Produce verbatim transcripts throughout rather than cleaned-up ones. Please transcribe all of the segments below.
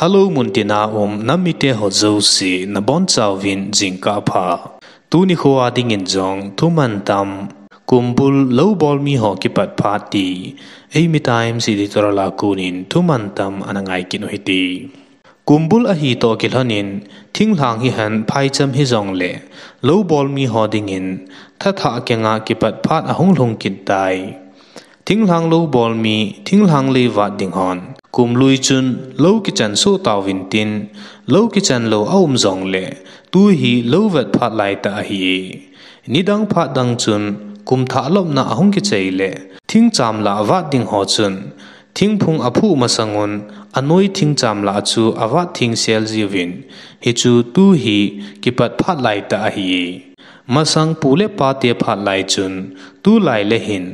Hello, muntina um nam mite ho jouse nabonchauvin jingkah pha. Tuni khoa dingin jong thuman tam, kumbul lou bol mi ho kipat phat ti, Eimi Times editorial a konin thuman tam ana ngai kit u hite. Kumbul ahi toh kilhonin, thinglhang hihen phaicham hijongle, lou bol mi ho dingin thathah kenga kipat phat ahung lhung kit tai. Thinglhang lou bol mi, thinglhang lei vat ding hon, kum lui chun lou kichan soh tauvin tin, lou kichan lou aum jongle, tu hi lou vet phat laitah ahi. Nidang phat dang chun, kum thah lopna ahung kichai le, thingcham lah vat ding ho chun, thingphung aphuh masangun, anoi thingcham lah chu avat thengsel jiuvin, hichu tu hi kipat phat laitah ahi. Masang pu le pate phat lai chun, tulai le hin,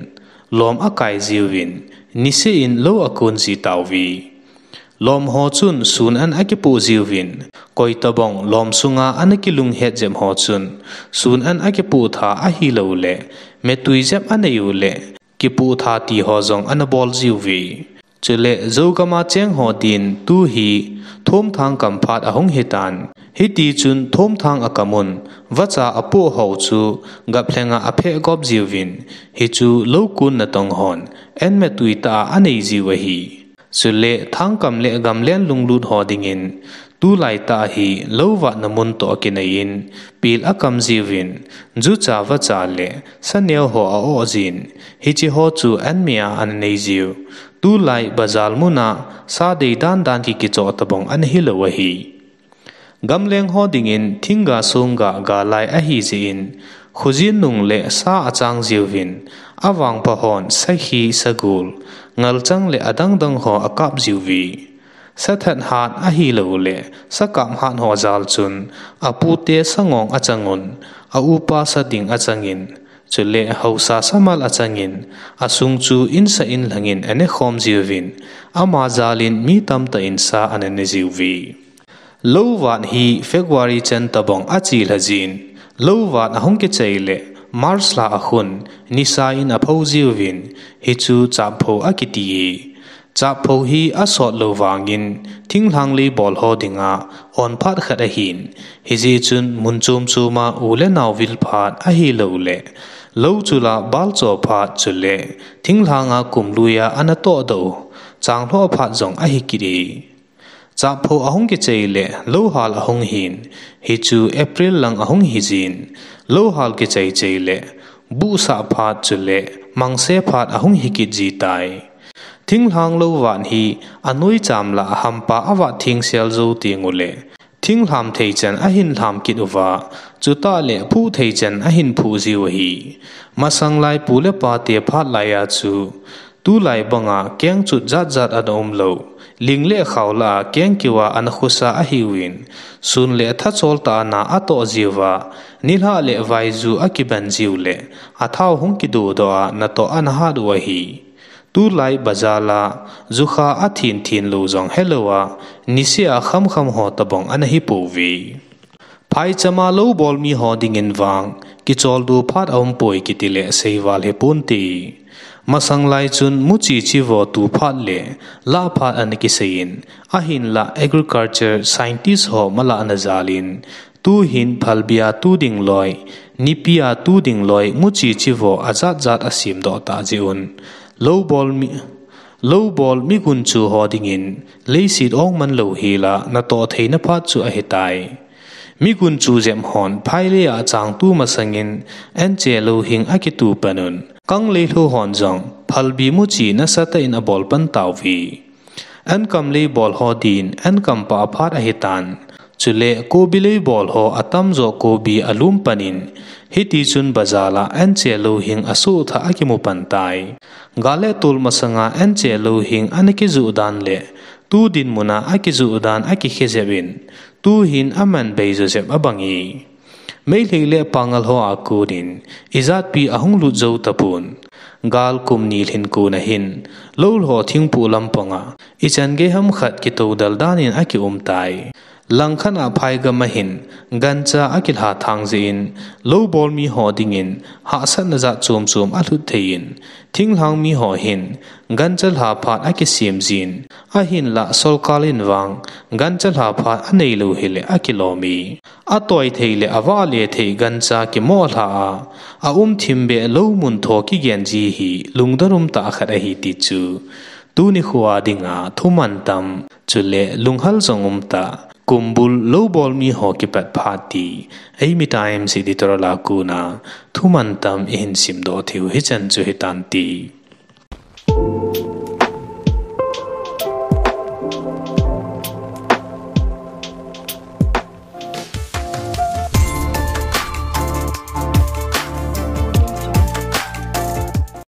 lom akai jiuvin, niseh in lou akon ji tauve. Lom ho chun sun an akipoh jiuvin, koitobang lom sunga ana kilunghet jep ho chun, sun an akipoh tha ahiloule, metui jep anei ule, kipoh tha ti ho jong ana bol jiuve. Chule Zogama cheng ho din tu hi thomthang kam phat ahung hitan. Hitichun thomthang akamun, vacha apoh ho chu gaplhenga apheh gop jiuvin, hichu lou kon natong hon, an metui tah a anei jiu ahi. Chule thangkam le gamlen lunglut ho dingin, tulaitah hi lou vatna mun toh kinaiyin, pil akam jiuvin, jucha vacha le saneo ho a-oh jin, hiche ho chu an mea ana nei jiu. Tulai bazar muna sa dei dandan kikichoh tobang ana hilou ahi. Gamleng ho dingin thingga songga galai ahijeh in, khojin nung le sa achang jiuvin, avangpha hon sakhi, sagol, ngalchang le adangdang ho akap jiuve. Sathat hat ahiloule, sakap hat ho jal chun, apute sangong achangun, aupa sa ding achangin, chule haosa samal achangin, asung chu insa inlhangin anekhom jiuvin, ama jalin mi tamtah in sa ana ne jiuve. Lou vat hi February chan tobang achelha jin, lou vat ahung kichai le March lha akhun, nisa in aphou jiuvin, hichu chappho akiti e. Chappho hi asot lou vangin, thinglhang lei bol ho dinga, on phat khat ahin, hijeh chun mun chom choma u le nao vil phat ahiloule, lou chula balcho phat chule, thinglhanga kum luia ana tohdoh u, changlhoh phat jong ahi kit e. Chappho ahung kichai le, louhal ahung hin, hichu April lang ahung hijin, louhal kichai chai le, buhsah phat chule, mangse phat ahung hikit jitai. Thinglhang lou vat hi, anoi cham lah hampa avat thengsel jou tengule, thinglham thei chan ahin lham kit uva, chutah le phuh thei chan ahin phuh jiu ahi. Masanglai pu le pate phat laiya chu, tulai banga keng chut jatjat ana umlou, ling le khao lah a keng kiuva ana khosa ahiuvin, sun le thachol tah a na atoh jiuva, nilhah le vaiju akiban jiu le, athao hung kidohdoh a natoh ana hat u ahi. Tulai bazar a, jukha athin thin lou jong helouva, niseh a khamkham ho tobang ana hipouve. Phaichama lou bol mi ho dingin vang, kicholdo phat aumpoi kitile seival hiponte. Masanglai chun muchi chivo tu phat le, lah phat ana kiseiyin, ahinlah agriculture scientist ho malahna jalin, tuhin phalbia tu ding loi, nipia tu ding loi muchi chivo ajatjat asemdoh tah jeh un, lou bol mi, lou bol mi gunchu ho dingin, leiset ong manlou hela natoh theina phat chu ahitai. Mi gunchu jep hon phai leiya changtu masangin, anche louhing akitu panun, kang leilhou hon jong phalbi muchi nasatah in abol pan tauve. Ankam lei bol ho din, ankam pah phat ahitan. Chule kobi lei bol ho atamjo kobi alum panin, hitichun bazar a anche louhing asohthah akimu pantai. Gal le tol masanga anche louhing ana kijoh dan le, tu dinmuna akijoh dan akikhe jep in, tuhin aman beijo jep abange. Meitei le Pangal ho a konin, ijatpi ahung lut jou tapon. Gal kum ni lhin kona hin, lou lho thingpoh lampanga, ichan gei ham khat kitoudal danin akiumtai. Langkhat a phaigam a hin gancha akilha thang jeh in, lou bol mi ho dingin hahsatna jat chom chom alhut thei in, thinglhang mi ho hin gancha lha phat akisem jin, ahinlah solkal in vang gancha lha phat anei lou hileh akilom e. Atoi thei le avale thei gancha kimo lha a, aum thim beh lou mun tho kigen ji hi lungdon um tah khat ahi ti chu tuni khoa dinga thuman tam, chule lunghal jong um tah, kumbul lou bol mi ho kipat phat ti, Eimi Times editorial a kona thuman tam ihin simdoh theiu hichan chu hitante.